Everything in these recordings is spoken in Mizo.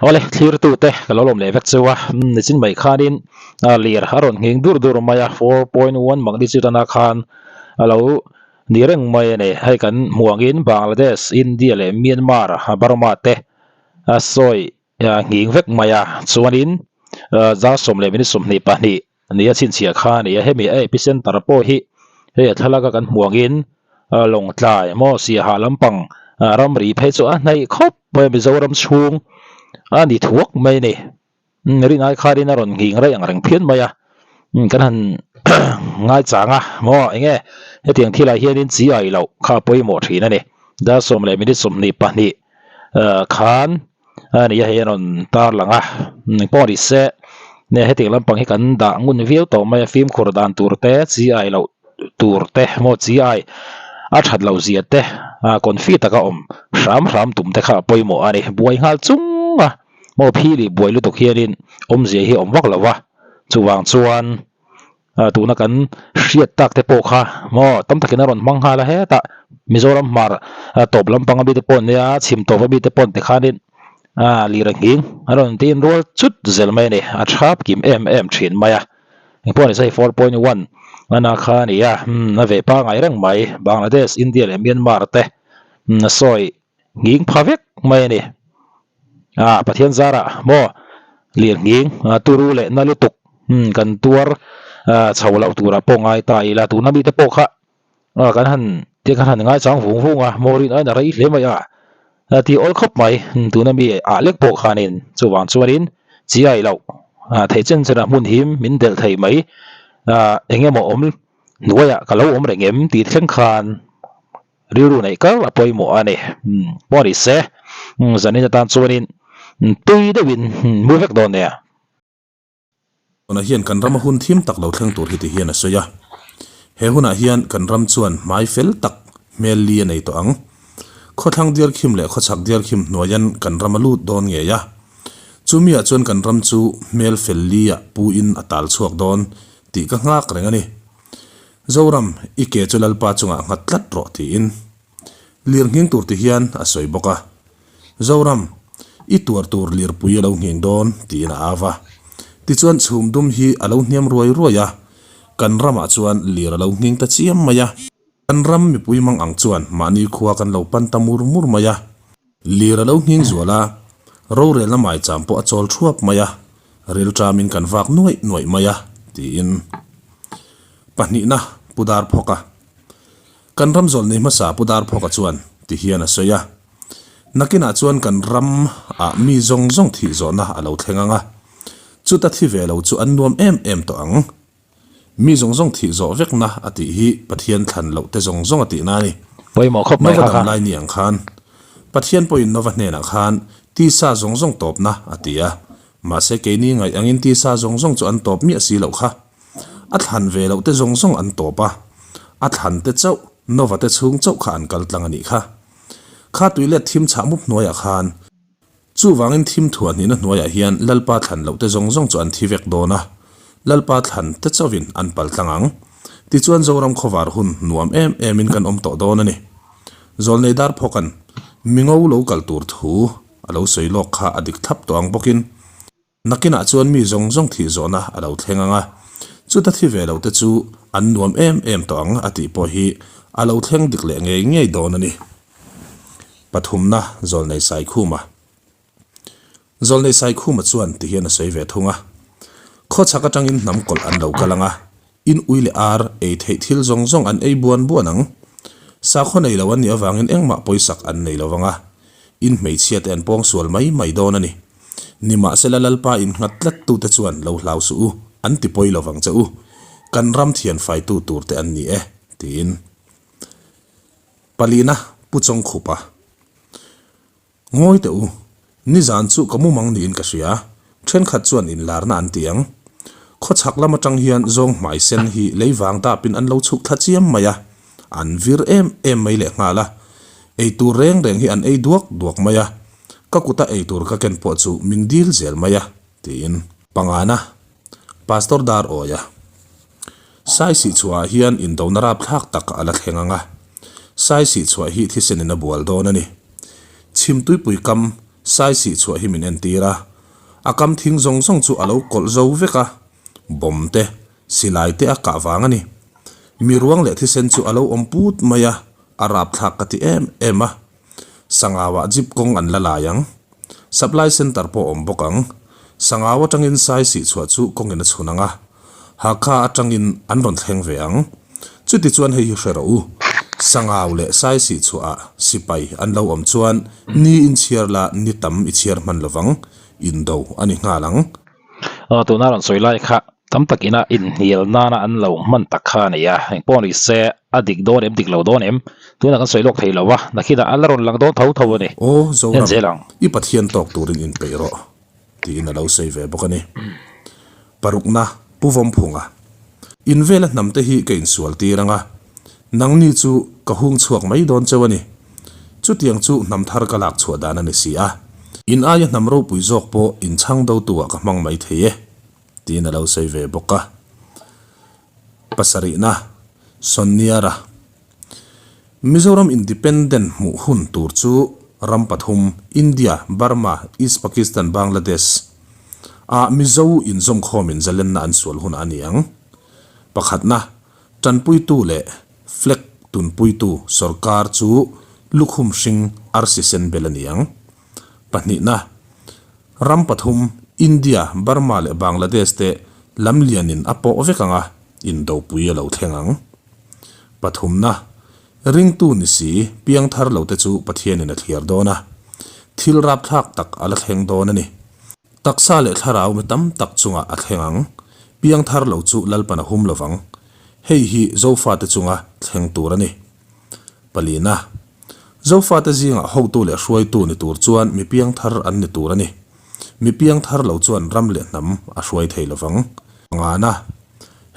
Awle thlirtute ka lo lawm leh vek cheu a, nichin mai khanin lir a rawn nghing dur dur mai a, 4.1 magnitude ana khan a lo ni reng mai a ni. Hei kan hmuh angin Bangladesh, India leh Myanmar, Burma te a sawi nghing vek mai a, chuanin zar 12:22 ni a chhinchhiah kha a ni a, hemi a epicenter pawh hi hei a thlalak a kan hmuh angin Lawngtlai maw Siaha lampang ramri phei chu a hnaih khawp mai a Mizoram chhung a ni thuak mai a ni rinai khanin a rawn nghing rei ang reng phian mai a kan han ngaichang a maw eng nge hetiang thilah hianin chi ai loh kha a pawimawh thin a ni dar 10:22 khan a ni a hei a rawn tarlang a engpawh ni se nge hetiang lampang hi kan dah ngun viau tawh mai a fimkhur dan tur te chi ai loh tur te maw chi ai a that loh zia te ah confi taka awm hram hram tum te kha a pawimawh a ni buai nghal chung a maw phili buai lutuk hianin awmzia hi a awm vak lo va chuvang chuan. Tuna kan hriat tak te pawh kha maw tam takin a rawn hmang nghal a hetah Mizoram hmar tawp lampang a mite pawh an nia chhim tawp a mite pawh an ti khanin lir a nghing a rawn tiin rual chut zel mai a ni a thap kim em em thin mai a engpawh ni se hei 4.1 ana kha a ni a a ve pangai reng mai Bangladesh India leh Myanmar te a sawi nghing pha vek mai a ni a Pathian zarah maw lir nghing turu leh na lutuk kan tuar chho loh turah pawh ngai ta ila tuna mite pawh kha kan han ti kan han ngaichang vung vung a maw rin aiin a rei hle mai a ti awl khawp mai tuna mi ah lek pawh khanin chuvang chuanin chiai loh theih chen chen a hmun him min delh thei mai eng emaw awm hnuaiah ka lo awm reng em tih thleng khan. Rilru neih kar a pawimawh a ni. Pawh ni se, zanin atan chuanin tui deuhin mu vek dawn nia. Tunah hian kan rama hun thim tak lo thleng tur hi ti hian a sawi a. He hunah hian kan ram chuan hmai fel tak hmel li a nei tawh ang. Khawthlang diarkhim leh khawchhak diarkhim hnuaian kan ram a lut dawn ngei a. Chumiah chuan kan ram chu hmel fel li ah pu in a tal chhuak dawn tih ka nghak reng a ni. Zoram, i ke chu Lalpa chungah nghat tlat rawh tiin lir nghing tur ti hian a sawi bawk a. Zoram, i tuar tur lirpui a lo nghing dawn tiin a au a. Tichuan chhum dum hi a lo hniam ruai ruai a, kan ramah chuan lir a lo nghing ta chiam mai a. Kan ram mipui mang ang chuan mahni khua kan lo pan ta mur mur mai a. Lir a lo nghing zual a, rorelna maicham pawh a chawl thuap mai a, rilṭamin kan vak nuaih nuaih mai a, tiin pahnihna Pu Darphawka. Kan ram zawlnei hmasa Pu Darphawka chuan ti hian a sawi a, Nakinah chuan kan ram ah mi zawng zawng thih zawhna a lo thleng ang a, chuta thi ve lo chu an nuam em em tawh ang. Mi zawng zawng thih zawh vekna a tih hi Pathian thlan loh te zawng zawng a tihna a ni. Pawimawh khawp mai Nova kha kha. dam lai ni ang khan Pathian pawhin Nova hnenah khan tisa zawng zawng tawpna a ti a. Mahse keini ngaih angin tisa zawng zawng chu an tawp miah si loh kha. A thlan ve loh te zawng zawng an tawp a. A thlan te chauh, Nova te chhung chauh kha an kal tlang a nih kha. Kha tuilet thim chhah mup hnuaiah khan Chuvangin thim thuah hnihna hnuaiah hian Lalpa thlan lohte zawng zawng chu an thi vek dawn a, Lalpa thlan te chauhin an pal tlang ang. Tichuan Zoram khawvar hun nuam em emin kan awm tawh dawn a ni. Zawlnei Darphawka'n mingo lo kal tur thu a lo sawi lawk kha a dik thlap tawh ang bawkin, Nakinah chuan mi zawng zawng thih zawhna a lo thleng ang a, chuta thi ve lote chu an nuam em em tawh ang a tih pawh hi a lo thleng dik leh ngei ngei dawn a ni. Pathumna Zawlnei Saikhuma Zawlnei Saikhuma chuan ti hian a sawi ve thung a, Khawchhak atangin hnam kawlh an lo kal ang a, in ui leh ar ei theih thil zawng zawng an ei buan buan ang. Sakhaw nei lo an nih avangin engmah pawisak an nei lo vang a, in hmeichhia te an pawngsual mai mai dawn a ni. Nimahsela Lalpa in nghat tlat tute chuan lo hlau suh u, an ti pawi lo vang che u. Kan ram thian faitu tur te an ni e, tiin. Palina Pu Chawngkhupa. Ngawi teh u, nizan chu ka mumang niin ka hria, thenkhat chuan inlarna an ti ang. Khawchhak lam atang hian zawng hmai sen hi lei vang dapin an lo chhuk thla chiam mai a, an vir em em mai leh nghal a. Eitur reng reng hi an ei duak duak mai a, ka kuta eitur ka ken pawh chu min dil zel mai a, tiin. Pangana, Pastor Dar Awia. Saisih chhuahah hian indona rapthlak tak a la thleng ang a, Saisih chhuah hi thisenin a bual dawn a ni. Chhim tuipui kam Saisih chhuah hi min entir a, a kam thing zawng zawng chu a lo kawlh zo vek a, bomb te, silai te a kah vang a ni. Mi ruang leh thisen chu a lo awm put mai a, a rapthlak ka ti em em a. Sangauah jeep kawng an la lai ang. Supply centre pawh awm bawk ang. Sangau atangin Saisih chhuah chu kawngin a chhun ang a, Hakha atangin an rawn thleng ve ang. Chuti chuan hei hi hre rawh u. Sangau leh Saisih chhuahah sipai an lo awm chuan ni in chhiar la ni tam i chhiar hman lovang, indo a ni nghal ang. Aw tuna rawn sawi lai kha tam takina inhnial nana an lo hman tak kha a ni a, engpawh ni se a dik dawn em dik lo dawn em tunah kan sawi lawk thei lo a, nakhinah a la rawn lang dawn tho tho a ni. Aw Zoram, En zel ang. i Pathian tawk turin inpeih rawh. Tiin a lo sawi ve bawk a ni. Parukna, Pu Vawmphunga. In vela hnam te hi ka insual tir ang a, nangni chu ka hung chhuak mai dawn cheu a ni. Chutiang chu hnam thar ka lak chhuah dan a ni si a. In aia hnam ropui zawk pawh in chhang dotu ah ka hmang mai thei e, tiin a lo sawi ve bawk a. Pasarihna, Sonniara. Mizoram Independent hmuh hun tur chu ram pathum, India, Burma, East Pakistan, Bangladesh, ah Mizo inzawmkhawmin zalenna an sual hunah a ni ang. Pakhatna, tanpuitu leh flag tunpuitu sorkar chu lukhum hring arsi sen bel a ni ang. Pahnihna, ram pathum, India, Burma leh Bangladesh te lam lianin a pawh vek ang a, indopui a lo thleng ang. Pathumna, ringtu ni si, piangthar lote chu Pathianin a thliar dawn a. Thil rapthlak tak a la thleng dawn a ni. Taksa leh thlarau mi tam tak chungah a thleng ang. Piangthar lo chu Lalpan a hum lovang. Hei hi Zofate chunga thleng tur a ni. Palina, Zofate zingah hotu leh hruaitu ni tur chuan mi piangthar an ni tur a ni. Mi piangthar lo chuan ram leh hnam a hruai thei lovang. Pangana,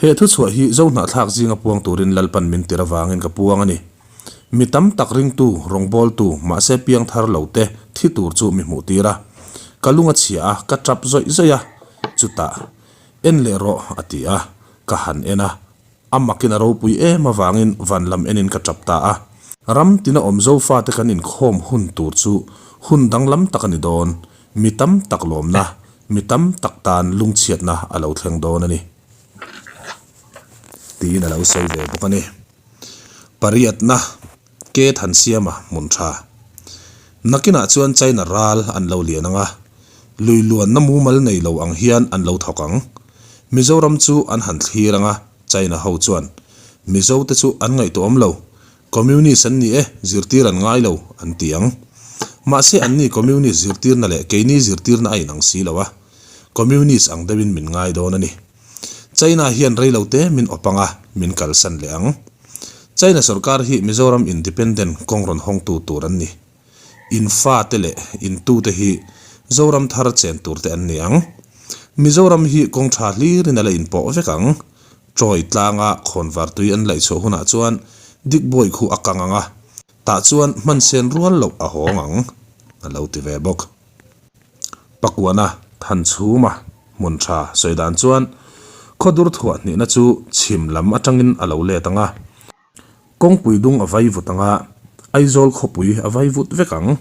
He thuchhuah hi Zohnahthlak zinga puang turin Lalpan min tir avangin ka puang a ni. Mi tam tak ringtu, rawngbawltu, mahse piangthar lo te thi tur chu mi hmuh tir a. Ka lung a chhia a, ka tap zawih zawih a. Chutah, En leh rawh, a ti a. Ka han en a. A makin a ropui em avangin van lam enin ka tap ta a. Ram tina awm Zofate kan inkhawm hun tur chu hun danglam tak a ni dawn. Mi tam tak lawmna, mi tam tak tan lungchhiatna a lo thleng dawn a ni. Tiin a lo sawi ve bawk a ni. Pariatna, Ke Thansiama hmun tha. Nakinah chuan China ral an lo lian ang a, lui luanna mumal nei lo ang hian an lo thawk ang. Mizoram chu an han thlir ang a, China ho chuan, Mizo te chu an ngaihtuahawm lo, Communist an ni e, zirtir an ngai lo, an ti ang. Mahse anni Communist zirtirna leh keini zirtirna a inang si lo a, Communist ang deuhin min ngai dawn a ni. China hian rei lo te min awp ang a, min kalsan leh ang. China sorkar hi Mizoram Independent kawng rawn hawngtu tur an ni. In fa te leh in tu te hi Zoram thar chen tur te an ni ang. Mizoram hi kawng tha hlirin a la inpawh vek ang. Troy tlanga khawnvar tui an laih chhuah hunah chuan Digboi khu a kang ang a, tah chuan hman sen rual loh a hawng ang, a lo ti ve bawk. Pakuana Thanchhuma hmun tha sawi dan chuan khawdur thuah hnihna chu chhim lam atangin a lo let ang a, kawngpui dung a vai vut ang a, Aizawl khawpui a vai vut vek ang.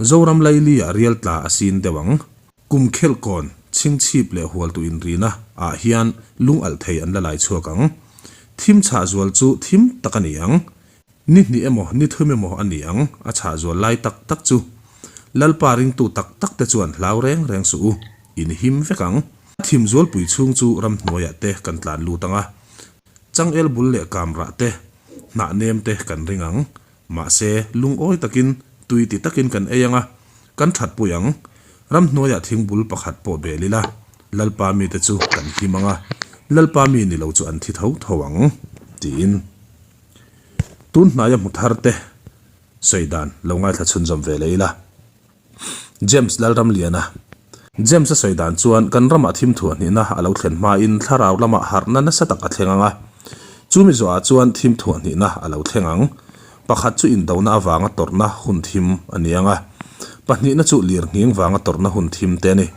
Zoram Laili ah rial tla a sin deuh ang. Kum khelhkawn, chhingchhip leh hualtu inrina ah hian lung alh thei an la lai chhuak ang. Thim chhah zual chu thim tak a ni ang. Ni hnih emaw ni thum emaw a ni ang a chhah zual lai tak tak chu. Lalpa ringtu tak tak te chuan hlau reng reng suh u, in him vek ang. A thim zualpui chhung chu ramhnuaiah te kan tlan lut ang a. Changel bul leh kamrah te, hnah nem te kan ring ang. Mahse, lungawi takin, tui ti takin kan ei ang a, kan thatpui ang. Ramhnuaiah thingbul pakhat pawh bel ila, Lalpa mite chu kan him ang a, Lalpa mi ni lo chu an thi tho tho ang, tiin. Tun hnaia hmu tharte sawi dan lo ngaithla chhunzawm ve leh ila. James Lalramliana. James a sawi dan chuan kan ramah thim thuah hnihna a lo thlen hmain thlarau lamah harhna nasa tak a thleng ang a. Chumi zawhah chuan thim thuah hnihna a lo thleng ang. Pakhat chu indona avanga tawrhna hun thim a ni ang a. Pahnihna chu lirnghing vanga tawrhna hun thim te a ni.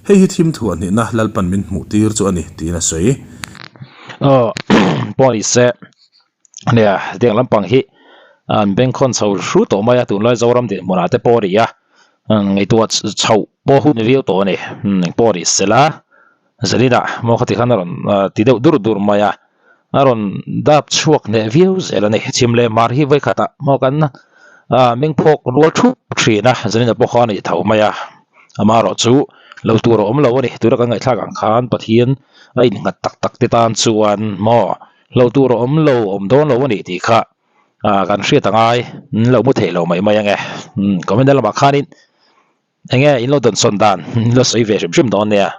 Hei hi thim thuah hnihna Lalpan min hmuh tir chu a ni tiin a sawi. Aw, pawh ni se. Nia, hetiang lampang hi an bengkhawn chho hru tawh mai a, tunlai Zoram dinhmunah te pawh a ni a. Ngaihtuah chhoh pawh hun viau tawh a ni. Engpawh ni sela Zaninah maw khati khan a rawn ti deuh dur dur mai a, a rawn dap chhuak hneh viau zel a ni. Chhim leh mar hi vawikhatah maw kan mengphawk rual thup thin a, Zaninah pawh khan a ni tho mai a. Amaherawh chu lo tur a awm lo a ni. Tuna kan ngaihthlak ang khan Pathian a innghat tak tak te tan chuan maw lo tur a awm lo, awm dawn lo a ni tih kha kan hriat a ngai. Lo mu theih lo mai mai ang e. Comment lamah khanin eng nge in lo dawnsawn dan in lo sawi ve hrim hrim dawn nia.